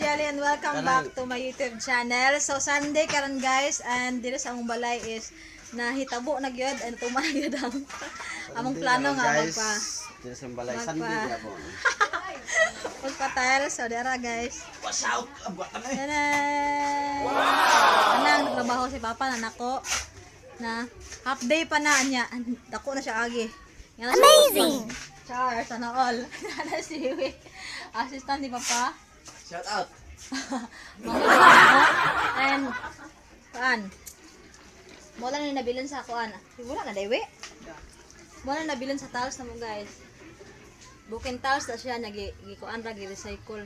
Jelly and welcome back to my YouTube channel. So Sunday karon, guys, and diri sa among balay is nahitabo na gyud and tuman na gyud ang among plano nga guys, magpa dito sa balay Sunday magpa di po. Magpa tiles. So dira, guys. Watch out! Abwatan eh. Tanan! Wow! Anang nagtrabaho si Papa na nako na half day pa na anya. Dako na siya agi. Nga na siya. Amazing! Char, sana all. Ana si Wiwi. Assistant ni Papa. Shout out. Mga ako. And kuan. Mo lang ni nabilin sa kuan. Wala na daywe. Mo lang nabilin sa tiles na mo, guys. Bukin tiles na siya nagi gikuan ra, gi-recycle.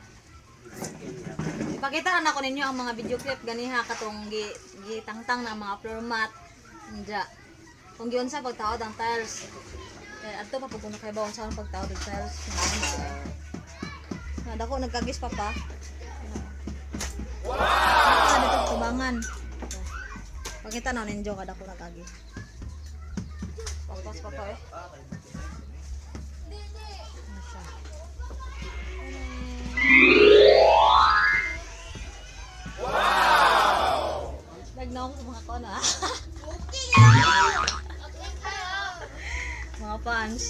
Ipakita na nako ninyo ang mga video clip ganiha katong gi gitangtang na mga floor mat. Anja. Kung giunsa pagtaod ang tiles. Kaya adto pa pag kuno kay ba unsa ang pagtaod og tiles. Na dako nagkagis pa pa. Wow! Dito tubangan. Pakita na ninyo kada ko nagkagis. Paspas pa pa eh. Ano siya? Wow! Nagnaw ko sa mga kono ah. Mga fans.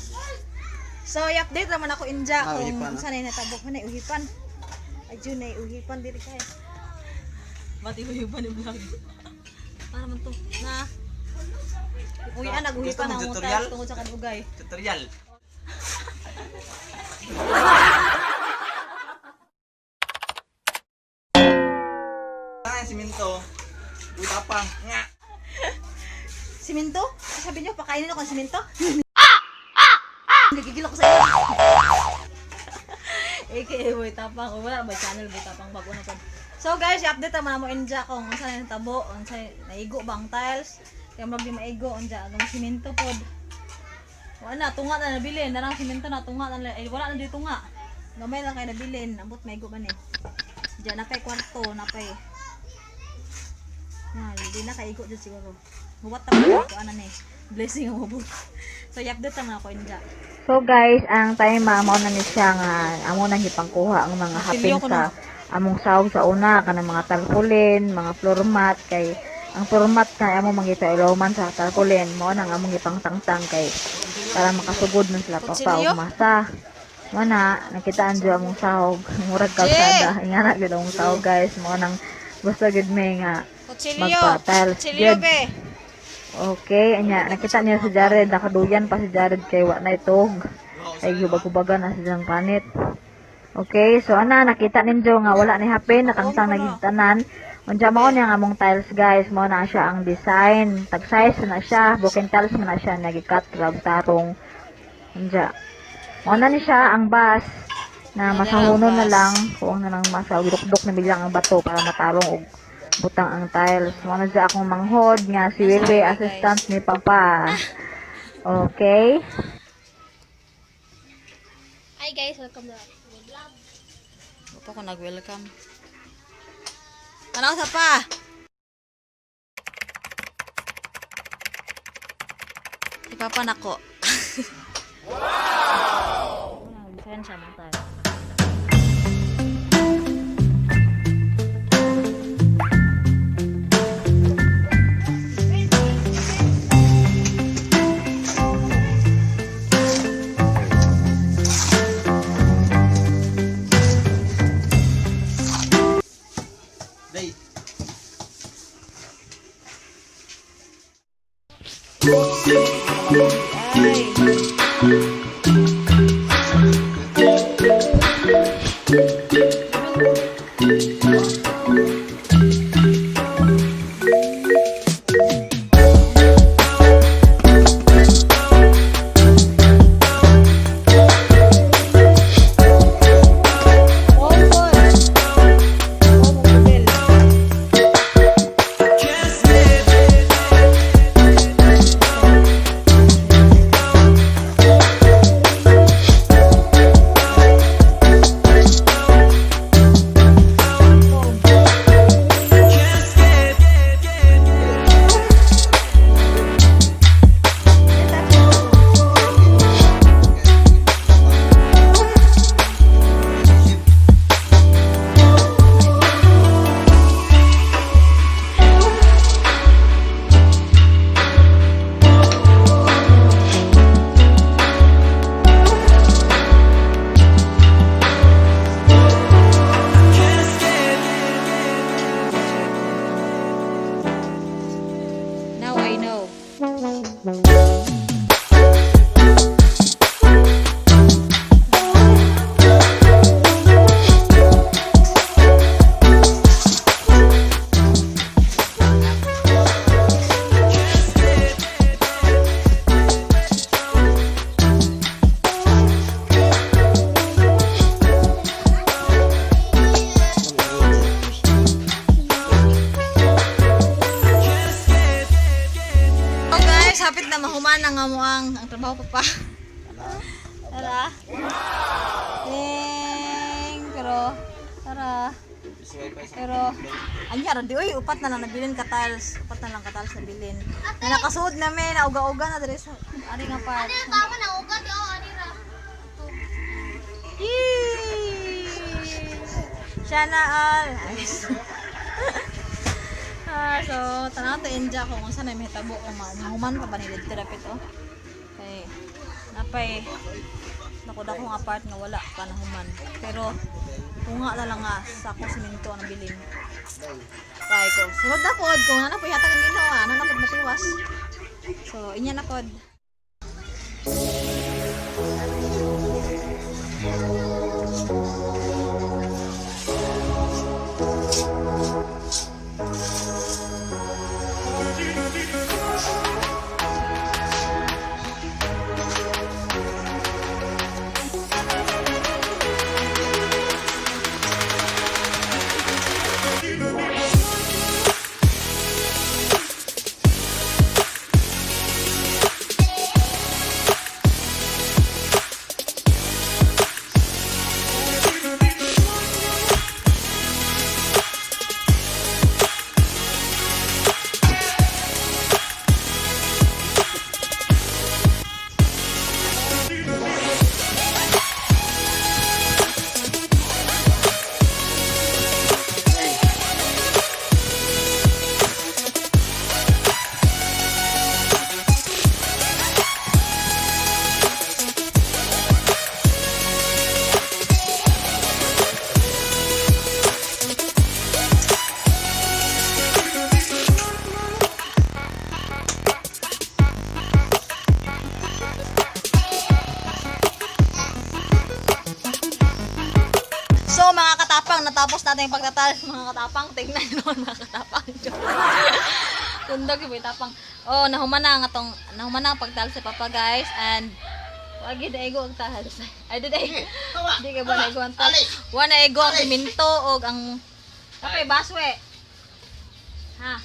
So, i-update naman ako inja Ah, kung uhipan, ah. saan na natabo ko na uhipan. Ayun na uhipan diri kay. Mati uhipan yung vlog. Para man to na. Uy, ah, Gusto nag-uhipan mo ang tutorial? tiles tungod sa kadugay. Tutorial. Ah, simento. Uta pa. Nga. Simento? Sabi niyo, pakainin ako ng simento? Nagigil ako sa inyo. AKA Boy Tapang. Wala ba channel Boy Tapang bago na pa. So guys, i-update naman mo inja kung unsa na yung tabo, unsa naigo ba ang tiles. Kaya murag di maigo unja ang simento pod. Wala na, tunga na nabilin. Narang simento na tunga na eh, wala na dito nga. Gamay lang kay nabilin, ambot maigo man eh. Diyan na kay kwarto, na kay. Na, di na kaigo dyan siguro. Muwat na ko ana ni. Blessing ang mabot. So i-update naman ako inja. So guys, ang time mao na ni siya nga amo nang gipangkuha ang mga hapin Silyo ko sa among sahog sa una kanang mga tarpaulin, mga floor mat, kay ang floor mat kay amo mangita ilawman sa tarpaulin, mao nang among gipangtangtang kay para makasugod man sila pa Kutsilyo? og masa. Mao na nakitaan jud among sahog, murag kalsada, ingana gyud among sahog, guys, mao nang gusto gyud mi nga Kutsilyo. magpa-tiles Kutsilyo gyud. be. Okay, anya nakita niya si Jared, nakaduyan pa si Jared kay wa na itog. Ay hubag-hubagan na silang panit. Okay, so ana nakita ninyo nga wala ni hapin, nakangtang naging tanan. Unja mao niya ang among tiles, guys, mao na siya ang design. Tag size na siya, booking tiles man na siya nagikat rag tarong. Unja. Mao na ni siya ang bus na masahuno na lang kung na lang masa dukdok na biglang ang bato para matarong og butang ang tiles. Mao na siya akong manghod nga si Willie, assistant ni Papa. Okay? Hi guys, welcome to my vlog. Opo ko nag-welcome. Tanaw sa pa. Si Papa nako. Wow! Design siya mo tayo. Day. Ay. Oh guys, hapit na mahuman ang amuang ang trabaho pa pa. Tara. Ting, pero tara. Pero anya ra di oy, upat na lang nabilin ka tiles, upat na lang ka tiles nabilin. Na nakasuod na me, nauga-uga na diri sa ari nga part. Tama na ugat yo ani ra. Yee! Siya na all. Ah, so tanaw ta inja kung unsa na mahitabo kung mahuman pa ba ni didto dapit oh. Kay napay dako-dako nga part nga wala pa nahuman. Pero tunga na lang nga sako simento ang bilin. Kay ko. Sunod na pod kung ano po yata ang Ginoo, ano na pod matiwas. So inya na pod. So mga katapang, natapos natin yung pagtatal. Mga katapang, tingnan nyo naman mga katapang. Joke. Tundog yung tapang. Oh, nahuman na ang atong nahuman na ang pagtal sa papa guys and wagi na ego ang tahal. Ay di di. Di ka ba na ego ang tahal? Wa na ego ang simento og ang napay bas we. Ha?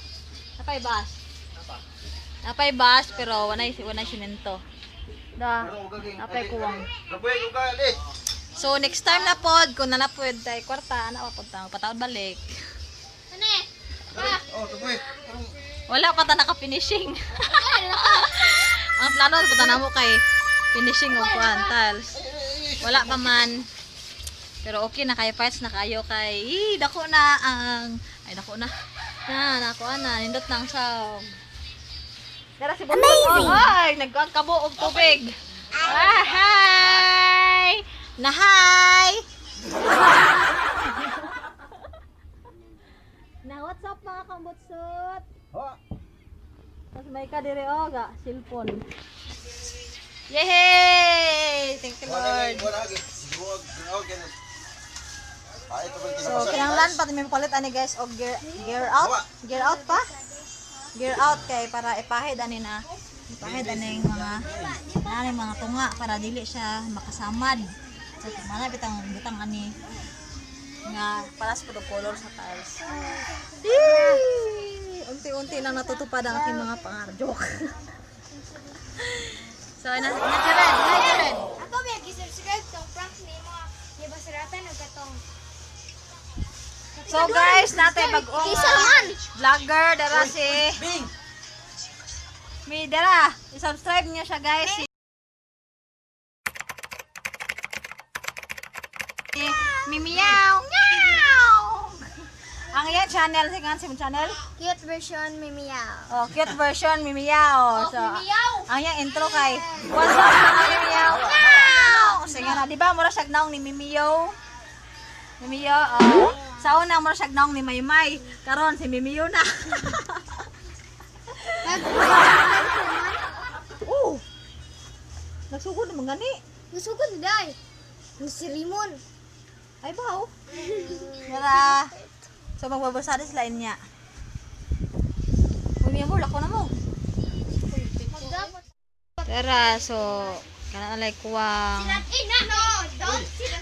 Napay bas. Napay bas pero wa na simento. Da. Napay kuwang. So next time na pod kung na pod tay kwarta ana pa pod ta pataod balik. Ano eh? Wala pa ta naka-finishing. Ang plano pa ta namo kay finishing og kuan tiles. Wala pa man. Pero okay na kay fights na kayo kay ih, dako na ang ay dako na. Na nakuha na nindot na ang sawg. Dara si Bonbon. Oh, ay nagkuan kabo og tubig. Ah, hi! Na hi! Na what's up mga kambutsot? Tapos may ka dire oh, ga, cellphone. Yay! Thank you Lord. So, kinahanglan pa may palit ani guys og gear, gear out. Gear out pa? Gear out kay para ipahid ani na. Ipahid ani yung mga ani mga tunga para dili siya makasamad. So, mana bitang butang ani nga para sa pud color sa tiles. Yay! Unti-unti lang natutupad ang aking mga pangarap. Joke. So, na, na Jared, hi Jared. Ako ba gi-subscribe tong prank ni mga ni basaratan og katong. So guys, natay bag-ong Kisa man. vlogger dara si Bing! Mi dara. I-subscribe niyo siya guys. Si Mimiyaw. Meow. Ang iyang channel, sige nga si channel. Cute version Mimiyaw. Oh, cute version Mimiyaw. So, Mimiyaw. ang iyang intro kay what's up mga Mimiyaw? Meow. Sige na, di ba mura siya naong ni Mimiyo? Mimiyo, oh. Sa una mura siya naong ni Maymay. Karon si Mimiyo na. Nagsugod naman gani. Nasugod na day. Si Rimon. Ay baw. Tara. So magbabasada sila inya. Uy, mi amor, lako na mo. Magdapat. Tara, so kana alay kuwang. Ina no, don't sila.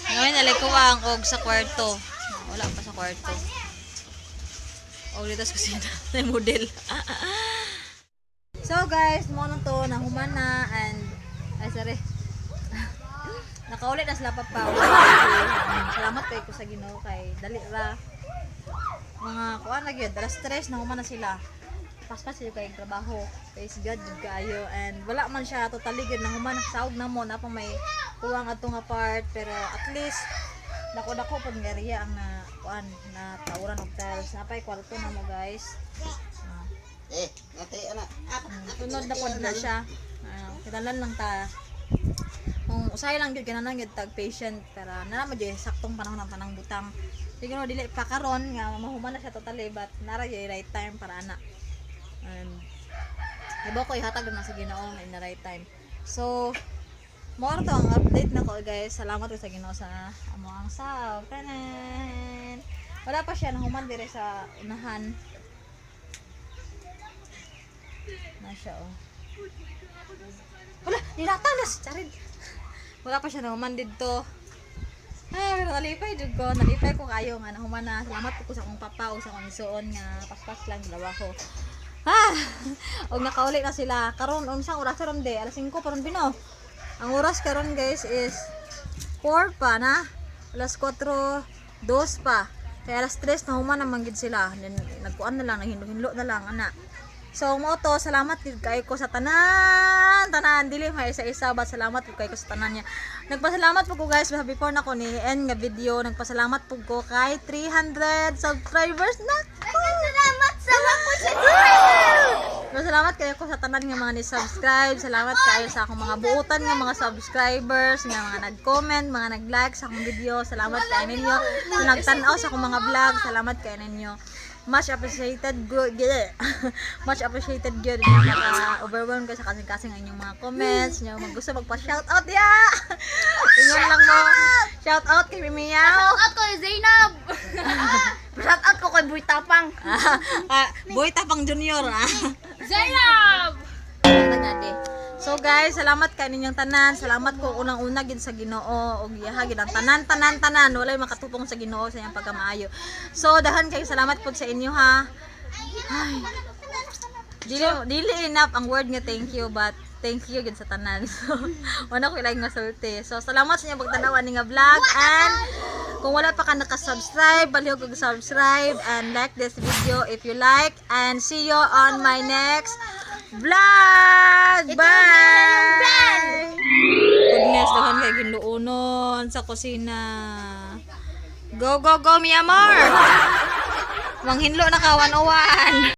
Ngayon alay kuwang og sa kwarto. Wala pa sa kwarto. Og dito sa kusina, na model. So guys, mo na to nahuman na and ay sorry. Nakaulit na sila papa. Salamat kay ko sa Ginoo kay dali ra. Mga kuan na gyud, alas 3 nahuman na sila. Paspas sila kay trabaho. Praise God jud kaayo and wala man siya totally gyud nahuman, saog na mo na pa may kuwang adto nga part, pero at least dako-dako pud nga area ang na kuan na tawran og tiles. Napay kwarto na mo, guys. Ah. Eh, nate ana. Tunod na pod na siya. Ah, kinahanglan lang ta. Kung usahay lang gyud, kinahanglan gyud tag patient pero nara mo gyud saktong panahon ang tanang butang. Siguro dili pa karon nga mahuman na siya totally, but nara gyud right time para ana. And iba ko ihatag na sa Ginoo in the right time. So more to ang update na ko, guys. Salamat ko sa Ginoo sa amo ang saw. Tanan. Wala pa siya nahuman dire sa unahan. Na siya oh. Wala, nilatang na si Charid. Wala pa siya nahuman didto. Ay, pero nalipay jud ko. Nalipay ko kayo nga nahuman na. Salamat po ko sa akong papa o sa akong isuon nga paspas lang dalawa ko. Ah, og nakauli na sila. Karon unsang oras ron de? Alas 5 pa ron bino. Ang oras karon, guys, is 4 pa na. Alas 4:02 pa. Kaya alas 3 nahuman naman gid sila. Then nagkuan na lang, naghinlo-hinlo na lang ana. So mo to, salamat gid kaayo ko sa tanan, tanan dili may isa-isa ba, salamat pud kaayo ko sa tanan niya. Nagpasalamat po ko, guys, before na ko ni end nga video, nagpasalamat po ko kay 300 subscribers na ko. Salamat sa mga Salamat kayo ko sa tanan nga mga ni-subscribe. Salamat kayo sa akong mga buutan nga mga subscribers, nga mga nag-comment, mga nag-like sa akong video. Salamat kayo ninyo. Sa nagtan-aw sa akong mga vlog, salamat kayo ninyo. Much appreciated good. Much appreciated good. Naka overwhelmed ko sa kasing-kasing ang inyong mga comments. Nyo mag gusto magpa-shoutout ya. Ingon lang mo. Shout out kay Mimiyaw. Shout out ko kay Zainab. Shout out ko kay Boy Tapang. Ah, Boy Tapang Junior ah. Zainab. So guys, salamat kay ninyong tanan. Salamat ko unang-una gid sa Ginoo ug iyaha gid ang tanan tanan tanan, walay makatupong sa Ginoo sa iyang pagkamaayo. So dahan kayo salamat pud sa inyo ha. Ay. Dili dili enough ang word nga thank you, but thank you gid sa tanan. So wala ko ilang masulti. So salamat sa inyong pagtanaw ani nga vlog, and kung wala pa ka naka-subscribe, palihog og subscribe and like this video if you like, and see you on my next vlog. Bye! Goodness, daghan kay ginluonon sa kusina. Go, go, go, mi amor! Manghinlo na ka, 101.